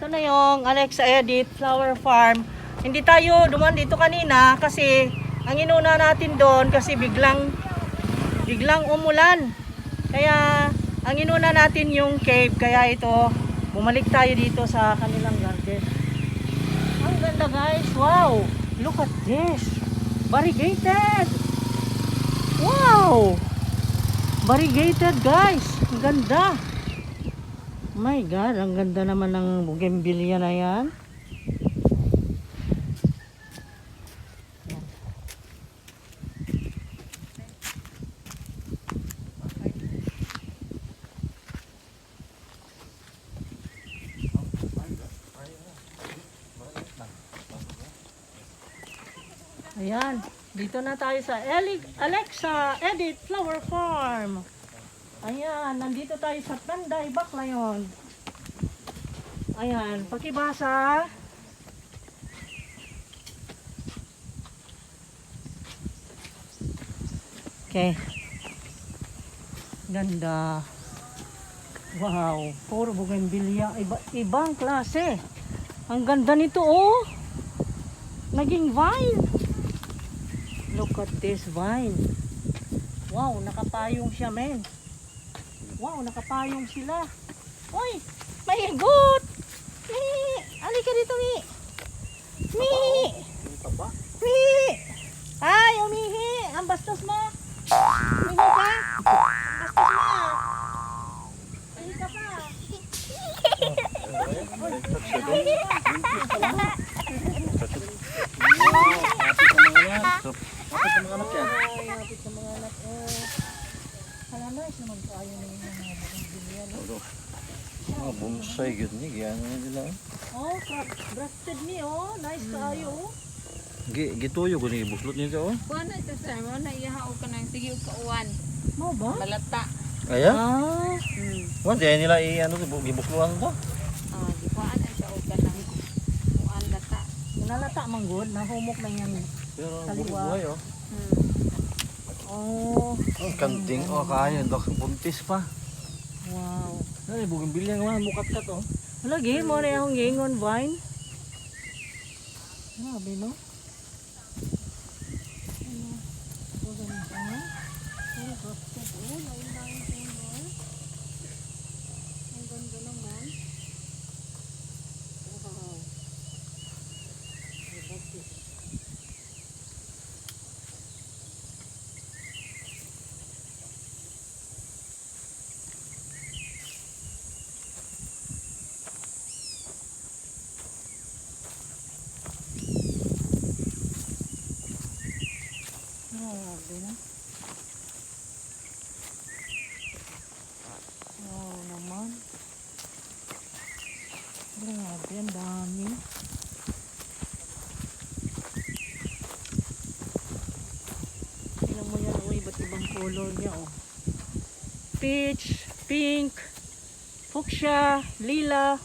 Ito na yung Alexa Edit Flower Farm. Hindi tayo dumaan dito kanina kasi ang inuna natin doon kasi biglang biglang umulan. Kaya ang inuna natin yung cave, kaya ito bumalik tayo dito sa kanilang garden. Ang ganda, guys. Wow! Look at this. Variegated. Wow! Variegated, guys. Ang ganda. My God, ang ganda naman ng bougainvillea na yan. Ayan, dito na tayo sa Alexa Edit Flower Farm. Ayan, nandito tayo sa Tanday, Baclayon. Ayan, pakibasa. Okay. Ganda. Wow, puro bougainvillea. Iba, ibang klase. Ang ganda nito, oh. Naging vine. Look at this vine. Wow, nakapayong siya, men. Wow, nakapayong sila. Uy, may higot! Mi! Alika dito, Mi! Mi! Mi! Ay, umihi! Ang bastos mo! Umihi ka? Ang bastos mo! Ah. Umihi ka pa! Kapit sa mga anak yan. Ay, hapit sa mga anak. Oh. Hala, nice naman kaayo na yung mga bougainvillea, no? Mga bonsai yun ni, gyan na nila. Oh, grafted ni, oh. Nice kaayo, oh. Gituyo ko ni buslot niya oh. Kuha na ito, sir. Mo na iha og kanang sige og kauwan. Mo ba? Balata. Aya? Ah, Wan diyan nila i ano gibusluan to. Ah, gikuhaan na siya og kanang kuan lata. Nalata man gud, nahumok na yan. Pero Kaliwa. buhay oh. Oh, Ang kanting oh kaya dok buntis pa. Wow. Ay bougainvillea nga mukat-kat oh. Lagi mo na akong giingon vine. Grabe, no? Ano? Oh, ganda. Oh, grafted. Oh, lain-lain color. Ang ganda naman. Wow. I love this. Grabe na. Wow naman. Grabe, ang dami. Tingnan mo yan, oh, iba't ibang color niya, oh. Peach, pink, fuchsia, lila.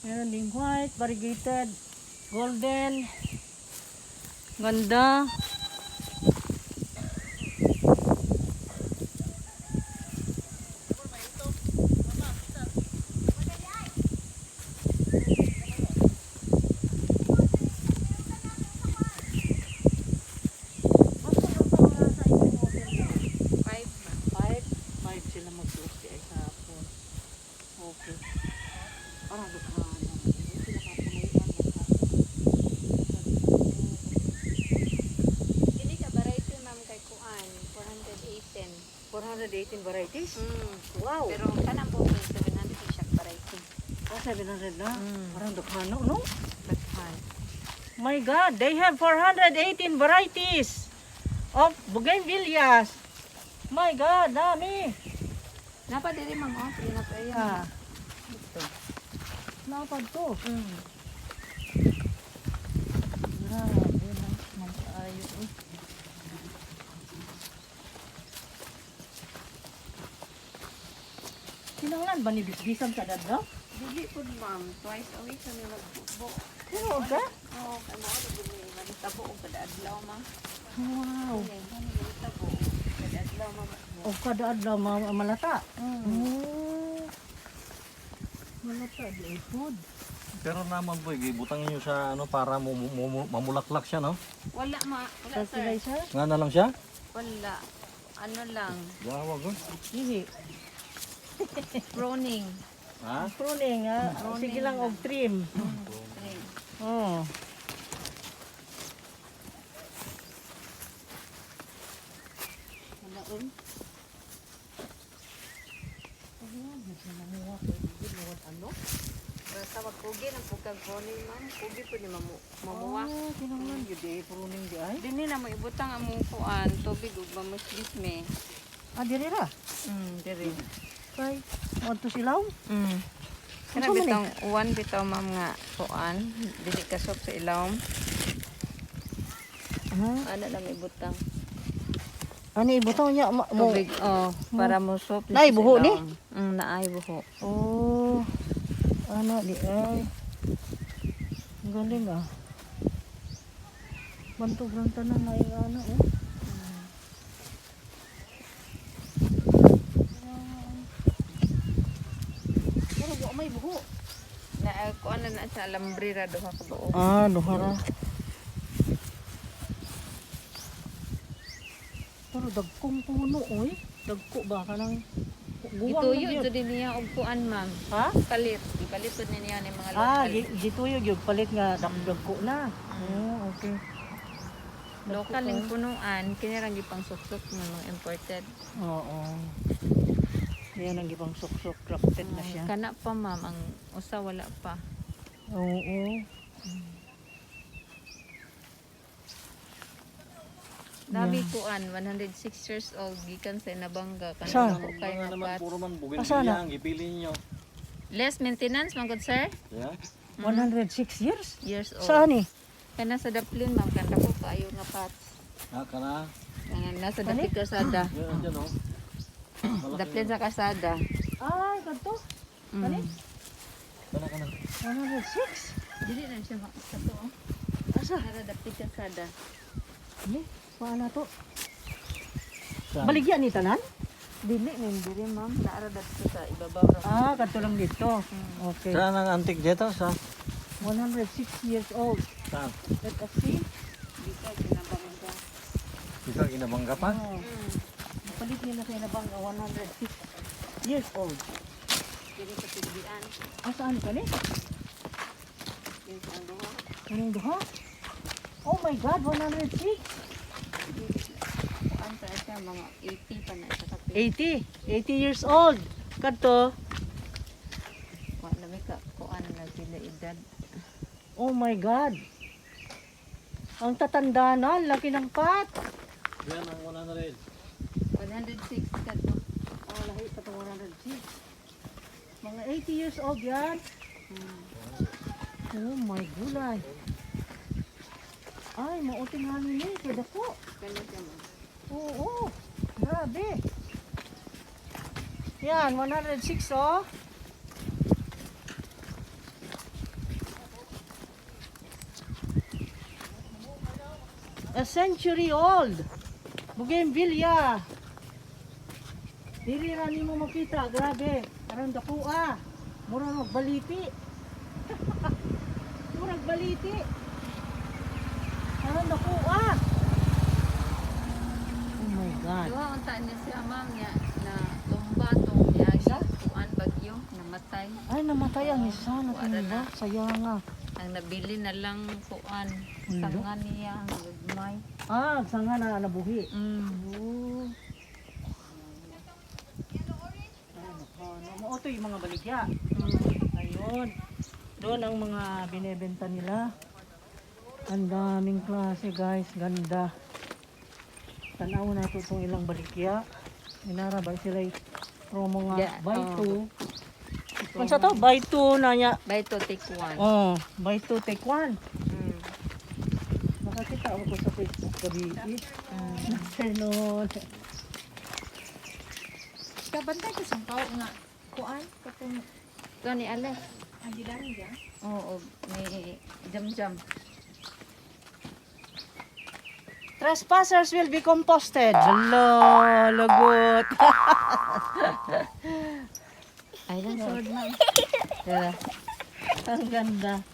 Meron ding white, variegated, golden. Ganda. 5. 5. 5 sila mag-close ay sa hapon. Okay. Parang dukhan. Sila kapunuan ng hapon. Kini ka variety, ma'am, kay kuan 418. 418 varieties? Wow. Pero kanang po 700 siya variety. Oh, 700 na. Mm. Parang dukhan, no? Daghan. My God, they have 418 varieties of bougainvilleas. My God, dami. Napa diri, ma'am, oh, pila na pa iya. Ah. Napad to. Grabe, nice man kaayo, eh. Kinahanglan ba ni bisbisan sa dadlaw? Dili pud, ma'am, twice a week kami magbubo. Pero ka? Oo, kay mao ra gud ni manitabo og kada adlaw, ma'am. Wow. Manitabo kada adlaw, ma'am. O kada adlaw malata. Oh. Wala pa di food. Pero naman boy, gibutang niyo sa ano para mamulaklak siya, no? Wala ma, wala, sir. Fertilizer? Nga na lang siya? Wala. Ano lang, Gawag oh. Ihi. pruning. Ha? Pruning ha. Sige lang og trim. Trim. Oh. Wala um. Basta magkugi ng pugkag pruning, ma'am. Kugi po ni mamuwa. Oh, kinahanglan gyud eh pruning di ay. Dini na mo ibutang among kuan, tubig ug mamuslis me. Ah, diri ra. Diri. Kay mo silaw. Kana Unsa man eh? bitong uwan bitaw, ma'am, nga kuan, dili kasop sa ilawom. Ha? Ano lang ibutang? Ani ibutang niya mo. Tubig, oh, para mo sop. Naay buho ni? Naay buho. Oh. Ano di ay. Ang galing ah. Bantog lang tanan na yung ano oh. Pero wa may buho. Na kuan na na sa alambre ra duha ka buo. Ah, duha ra. Pero dagkong puno oy. Dagko ba kanang guwang Gituyo na gyud. ito din niya og kuan, ma'am. Ha? Palit, gipalit pud ni niya ni mga Ah, local. gituyo gyud palit nga dagko na. Oh, okay. Local ning punuan, kini ra gipang suksok ng mga imported. Oo. Yan ang gibang suksok, crafted na siya. Kana pa, ma'am, ang usa wala pa. Oo. Nabi kuan 106 years old gikan sa Inabanga Sa? kana ko kay Nga naman nga puro man Asa na? bougainvillea ang gipili niyo. Less maintenance man gud, sir. Yeah. 106 years? Years old. Saan eh? Kana sa Daplin, ma'am, kanta ko kaayo nga pots. Ha, kana. Kana nasa dapit kalsada. Yan dyan oh. Malaki. Daplin sa kalsada. Ay, kadto. Kani? Kana kana. 106? Dili na siya sa to. Oh. Asa? Nara dapit kalsada. Ni, paano to? Saan? Baligyan ni tanan? Dili nin diri, ma'am, naara dapit sa ibabaw ra. Ah, kadto lang dito. Okay. Saan ang antique dito? Sa? 106 years old. Saan? Let us see. Dito kinabangga. Ikaw ginabangga pa? Oh. Palit nila sa inabang 106 years old. Dili sa tigdian. Ah, saan ka ni? Yung sa duha. Anong duha? Oh my God, 106? Kuan sa siya mga 80 pa na sa kapit. 80. 80 years old. Kadto. Kuan na may ka kuan na sila edad. Oh my God. Ang tatanda na, ang laki ng pat. Yan ang 100. 106 ka to. Oh, lahi pa itong 106. Mga 80 years old yan. Oh my gulay. Ay, mauting hangin eh. Kaya ko. Kano siya, ma'am? Oo, grabe. Yan, 106 oh. A century old. Bougainvillea. Dili ra nimo makita, grabe. Aron dako ah. Mura mag baliti. Murag baliti. Aron dako ah. Oh my God. Duha unta niya siya, ma'am, niya na tumba tong niya Isa? kuan bagyo namatay. Ay, namatay ang isa. Wala Natumba. na. Sayang ah. Ang nabili na lang kuan Ano? sanga niya gagmay. Ah, sanga na nabuhi. Oh. Ay, nako. Mao to yung mga baligya. Ayun. Doon ang mga binebenta nila. Ang daming klase, guys. Ganda. Tanaw na ito itong ilang baligya. Inara ba sila promo nga Yeah, buy oh. two. Unsa to? Buy two na niya. Buy two take one. Oh, buy two take one. Nakakita ako sa Facebook gabi. Afternoon. Kabantay ko sa tao nga kuan katong Kuan ni Alex. ang gilari ya. Oo, ni Jam Jam. Trespassers will be composted. Hello, lagot. Ay lang sword, ma'am. Yeah. Ang ganda.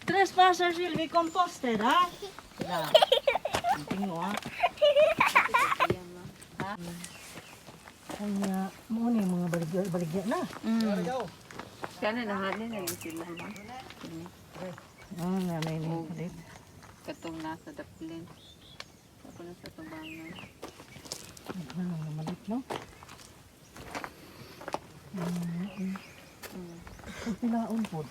Trespassers will be composted, ha? Yeah. Ang mo, ha? Ha? Kanya, mo ni mga baligya, baligya na. Kana nahalin na yun sila ma'am. Kini Ah, nanay ni palit. katong nasa daplin. Ako na sa tubangan. Ano nga malit, no? Ang pilaon po.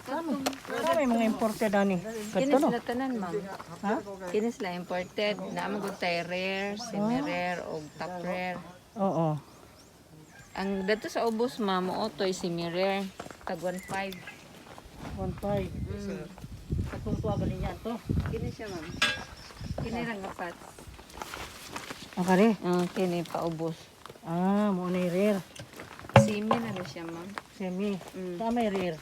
Kami, kami mga imported ani. Kini Kadto no? sila tanan ma'am. Ha? Kini sila imported. Naa man gud tay rare, semi-rare og top rare. Oo. Ang dato sa ubos ma'am, mo toy semi-rare tag 1.5. 1.5. Katong tuwa galing yan to. Kini siya ma'am. Kini ra nga pots. Ang kare? Ah, kini paubos. Ah, mo na rare. Semi na ni siya ma'am. Semi. Mm. Tama may rare.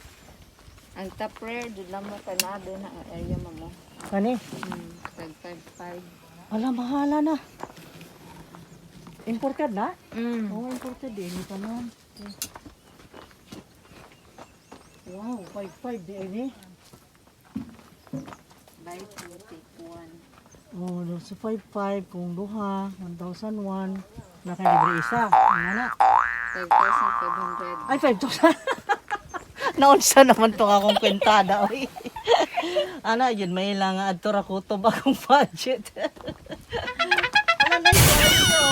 Ang top rare jud lang mo kanado na ang area ma'am mo. Kani? Tag 5.5. Ala, mahala na. Imported na? Mm. Oo, imported eh. Hindi pa na. Wow, 5.5 di ay eh. Buy two, take one. Oh, sa 5.5 kung duha, 1,001. Nakalibre isa. Ano na? 5,500. Ay, 5,000. Naunsa naman to akong kwentada, oy. Ana, yun, may lang adto ra kutob akong budget. Ala, nice.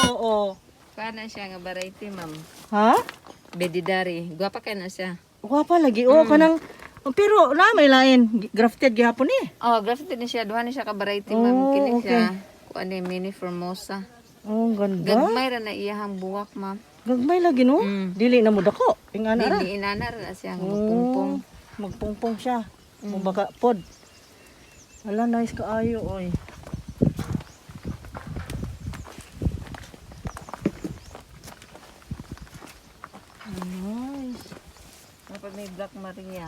Oo. Kuha siya nga variety, ma'am. Ha? Bedidari. Gwapa kay na siya. Gwapa lagi. Oo, kanang pero na may lain grafted gihapon eh. Oh, grafted ni siya. Duha ni siya ka variety, ma'am. Oh, Kini okay. siya. Kuha ni mini formosa. Oh, ang ganda. Gagmay ra na iyahang buwak, ma'am. Gagmay lagi no. Dili na mo dako. Ingana ra. Dili inana ra na siya nga magpungpong. Oh, magpungpong siya. Mm. Baka pod. Ala, nice kaayo oy. Nice. Dapat may Black Maria.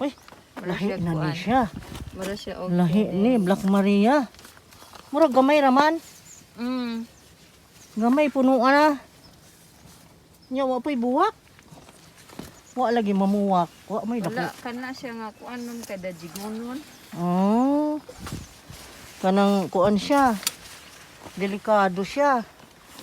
Uy, Mura lahi siya na ni kuan. siya. Mura siya og Lahi ni Black Maria. Murag gamay raman. Gamay punuan na. Nya wa pa'y buwak. Wa lagi mamuwak. Wa may dako. Wala kana siya nga kuan ma'am kay dajigonon. Oh. Kanang kuan siya. Delikado siya.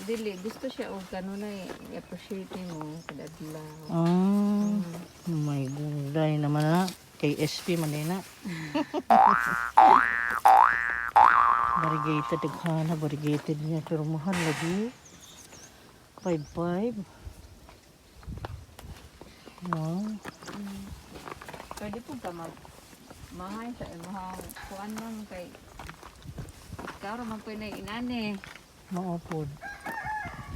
Dili gusto siya og kanunay i-appreciate nimo kada adlaw. Ah. May gulay naman na. Kay SP man din na. Variegated daghana, variegated niya pero mahal lagi. 5.5. Wow. Pwede po ka mag mahay sa imong kuan ma'am kay ikaw ra man po na inani. Mao pod.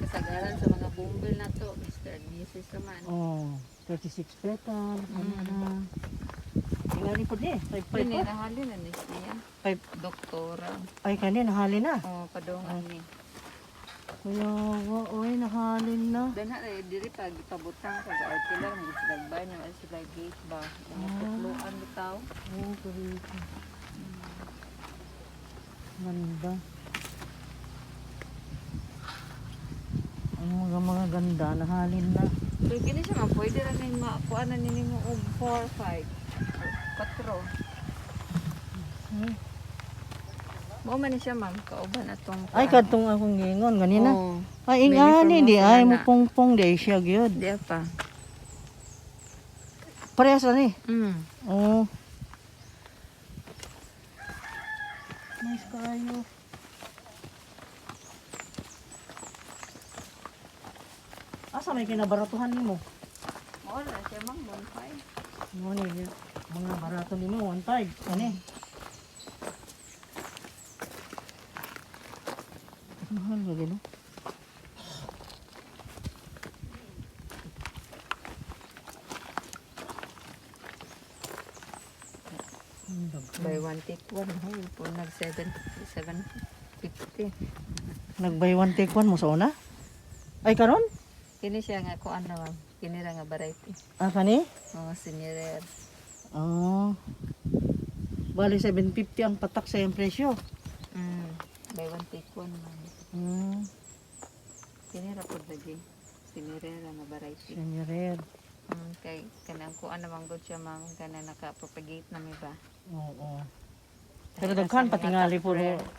Kasagaran sa mga bumbil na to, Mr. and Mrs. naman. Oh, 36 petal. Ano na. Ingani pod ni, 5.5 Kini pod. nahali na ni siya. Five. Doktora. Ay kani nahali na. Oh, padung ani. Kuya, wa oy nahalin na. Dana ra diri pag ipabutang kag artiller mo sila bay na sila gate ba. Mga putloan bitaw. Oh, grabe. Ganda. Ang mga ganda, nahalin na. Pero kini siya ma'am, pwede ra ning makuan na nimo og 4 5 4. Mao man ni siya ma'am, kauban atong Ay, kadtong akong gingon, ganina. Oh, Ay, ingani, di ay, na. mupungpong, di ay siya gyud. Di pa. Parehas na ni. Oh. Nice kayo. Asa may kinabaratuhan nimo? Mao na siya ma'am, 1.5. Mo ni mga barato nimo 1.5. Ani? Mahal ba gino? Ang daghan. Buy one take one, ho, po nag 7 750. Nag buy one take one mo sa una? Ay karon? Kini siya nga kuan na ma'am. Kini ra nga variety. Ah kani? Mga senior. Oh. Bali 750 ang patak sa iyang presyo. Buy one take one ma'am. Mm. Kini ra pud lagi. Semi-rare nga variety. Semi-rare. Kay kanang kuan naman gud siya, ma'am, kana naka-propagate na mi ba. Oo. Pero daghan patingali po,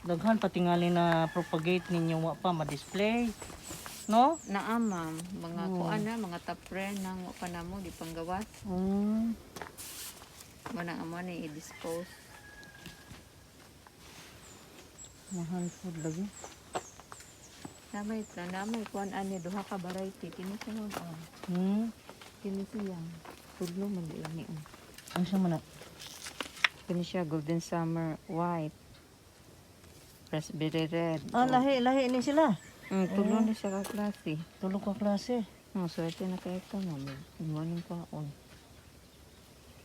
daghan patingali na propagate ninyo wa pa ma-display. No? Naa, ma'am, mga kuan na, mga top rare nang wa pa namo di panggawas. Mo nang amo ni i-dispose. Mahal po lagi. Namay na namay kuan ani duha ka variety kini siya, ma'am. Oh. Kini siya. Tudlo man di ni. Oh. Ano siya man na? Kini siya Golden Summer White. Raspberry Red. Ah, lahi, lahi ni sila. Tulo ni siya ka klase. Tulo ka klase. Oh, swerte na kayo ka, ma'am. Mo ning kwaon.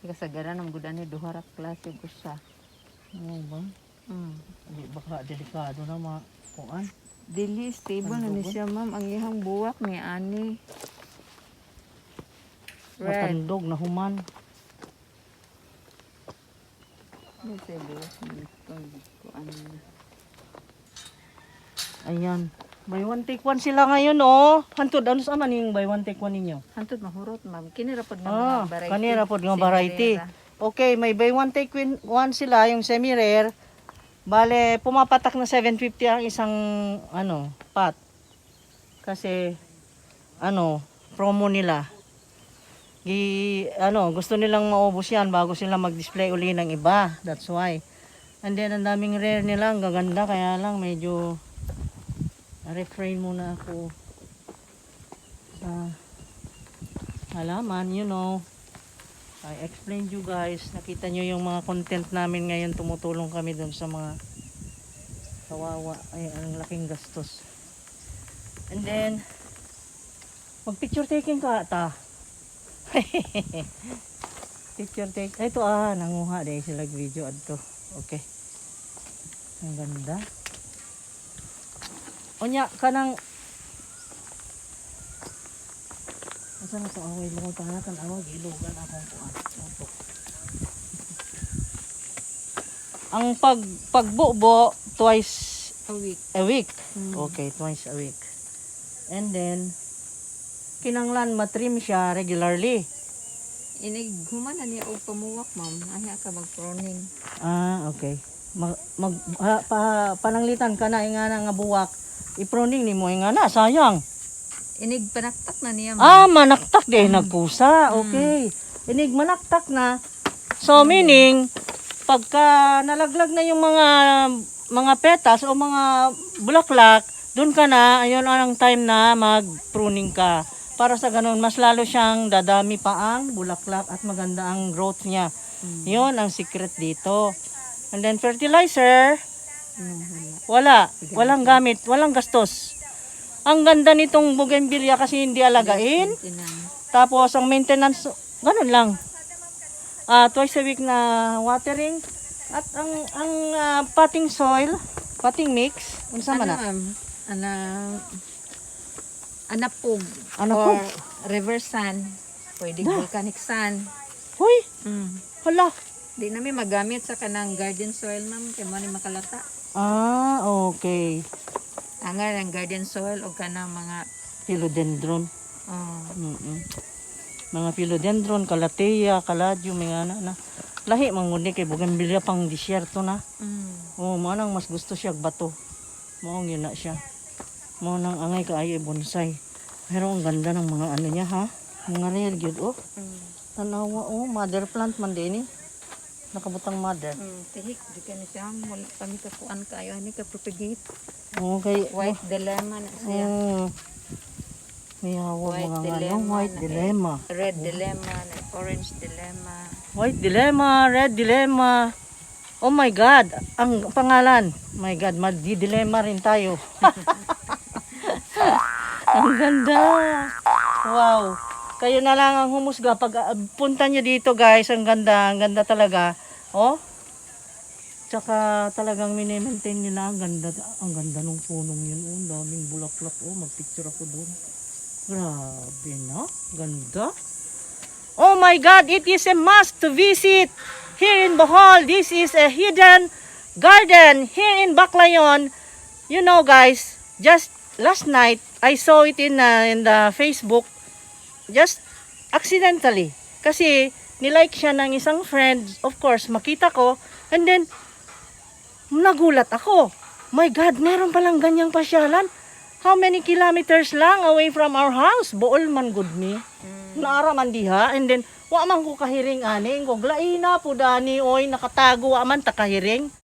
Kasagaran ang gudan ni duha ra ka klase ug usa. Ano ba? Di baka delikado na mga kuan. Dili stable na ni siya, ma'am. Ang iyang buwak ni ani. Red. Matandog na human. Di siya buwak ni itong kuan na. Ayan. Buy one take one sila ngayon, oh. Hantod, ano sa man yung buy one take one ninyo? Hantod mahurot, ma'am. Kini ra pod nga Ah, mga variety. kanira pod nga variety. Semi-rare. Okay, may buy one take one sila, yung semi-rare. Bale, pumapatak na 750 ang isang ano, pot. Kasi ano, promo nila. Gi ano, gusto nilang maubos yan bago sila mag-display uli ng iba. That's why. And then ang daming rare nila, ang gaganda, kaya lang medyo refrain muna ako sa halaman. I explained you guys. Nakita nyo yung mga content namin ngayon. Tumutulong kami dun sa mga kawawa. Ay, ang laking gastos. And then, mag-picture taking ka ta. Picture take. Ay, ito ah, nanguha dahil sila video adto. Okay. Ang ganda. Unya, kanang Asa na to away mo ta na tan-awa gilugan akong kuan. Opo. Ang pagbubo twice A week. a week. Okay, twice a week. And then kinanglan matrim siya regularly. Inig human na niya og pamuwak, ma'am. Ahi ka mag-proning. Ah, okay. Mag, mag ha, pa, pananglitan ka na ingana nga buwak. I-pruning nimo ingana, sayang. Inig panaktak na niya, ma'am. Ah, manaktak din nagkusa. Okay. Inig manaktak na. So meaning pagka nalaglag na yung mga petas o mga bulaklak, doon ka na, ayun ang time na mag-pruning ka. Para sa ganun, mas lalo siyang dadami pa ang bulaklak at maganda ang growth niya. Yun ang secret dito. And then fertilizer, No, wala. wala. Walang gamit, walang gastos. Ang ganda nitong bougainvillea kasi hindi alagain. Tinang. Tapos ang maintenance, ganun lang. Ah, twice a week na watering at ang potting soil, potting mix, unsa man Ano, na? ma'am? Ana anapog. Anapog? Or river sand. Pwede volcanic sand. Hoy, hala. Di namin magamit sa kanang garden soil, ma'am, kay mo ni makalata. Ah, okay. Ang ang garden soil o kanang mga Philodendron. Oh, Mga philodendron, calathea, caladium, mga ana na. Lahi man gud ni kay bougainvillea pang disyerto na. Oh, mao nang mas gusto siya og bato. Mao yun na siya. Mao nang angay kaayo bonsai. Pero ang ganda ng mga ano niya ha. Mga rare gyud oh. Tanawa oh, mother plant man din eh. Nakabutang mother. Tihik di ka ni siya wala pa mi kakuan kayo ani ka propagate. Okay. White dilemma na siya. Oh. May hawag White mga ano, dilemma white na- dilemma. Red dilemma, na orange dilemma. White dilemma, red dilemma. Oh my God, ang pangalan. My God, magdi-dilemma rin tayo. Ang ganda. Wow. Kayo na lang ang humusga pag punta niyo dito, guys. Ang ganda talaga. Oh. Tsaka talagang minimaintain nila ang ganda ng punong yun. Oh, ang daming bulaklak. Oh, magpicture ako doon. Grabe no? Ganda. Oh my God, it is a must to visit here in Bohol. This is a hidden garden here in Baclayon. You know guys, just Last night, I saw it in the Facebook just accidentally. Kasi nilike siya ng isang friend. Of course, makita ko. And then, nagulat ako. My God, meron palang ganyang pasyalan. How many kilometers lang away from our house? Bool man gud ni. Naara man diha. And then, wa man ko kahiring ani. Kog laina po dani, oy, nakatago, wa man ta kahiring.